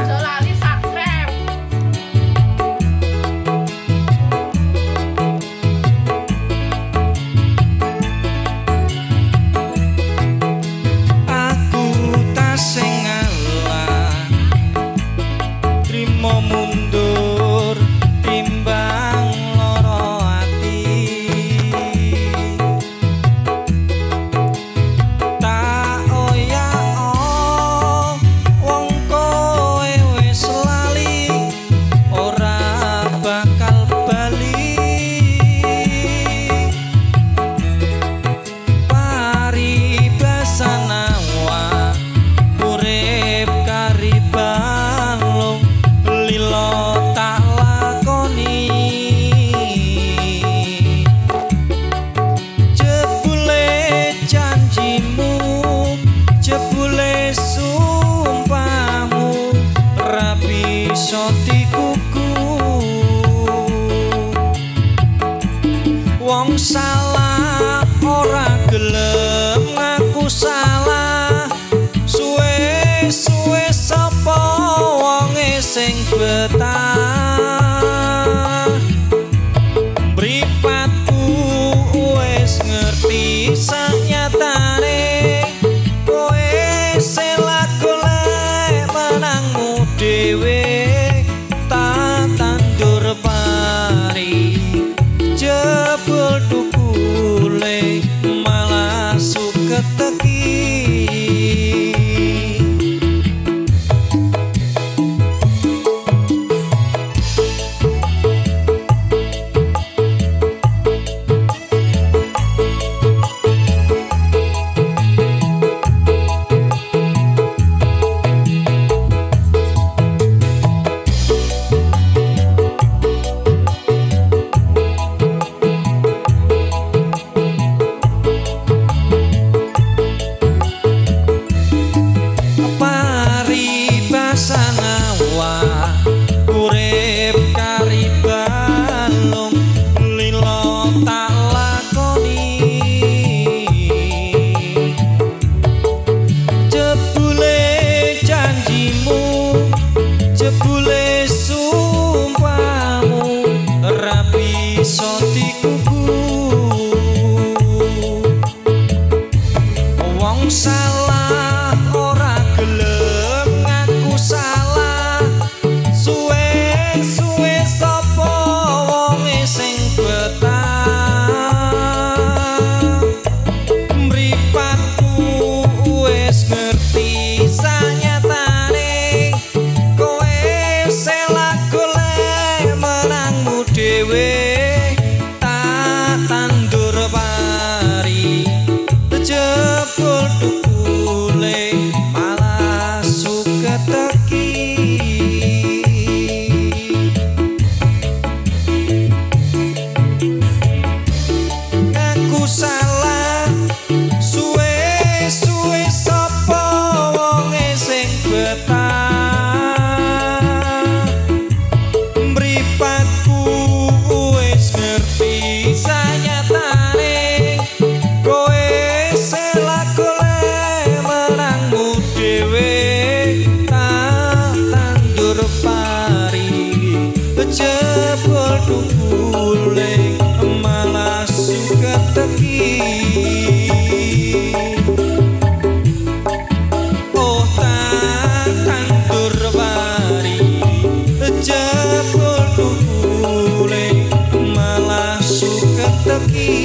Ojo lali subscribe. Aku tasih ngalah, trimo mundur timbang loro ati. Tak oyak wong kowe wis lali, ora bakal bali. Paribasan awak urip kari balung, lilo tak lakoni. Jebule janjimu, jebule sumpahmu, ra bisa dikuku. Wong salah ora gelem ngaku salah, suwe-suwe sapa wonge sing betah. Mripatku wis ngerti sanyatane, kowe selak golek menangmu dhewe. Tak tandur pari, jebul tukule malah suket teki. Paribasan awak urip kari balung, lilo tak lakoni. Jebule janjimu, jebule sumpahmu, ra bisa dikuku. Wong salah ora gelem ngaku salah, suwe-suwe sapa wonge sing betah. Mripatku wis ngerti sanyatane, kowe selak golek menangmu dhewe. Tak tandur pari, jebul tukule malah suket teki. Ngaku salah, suwe-suwe sapa wonge sing betah. Mripatku wis ngerti sanyatane, kowe selak golek menangmu dhewe. Tak tandur pari, jebul tukule malah suket teki. Oh tak tandur pari, jebul tukule malah suket teki.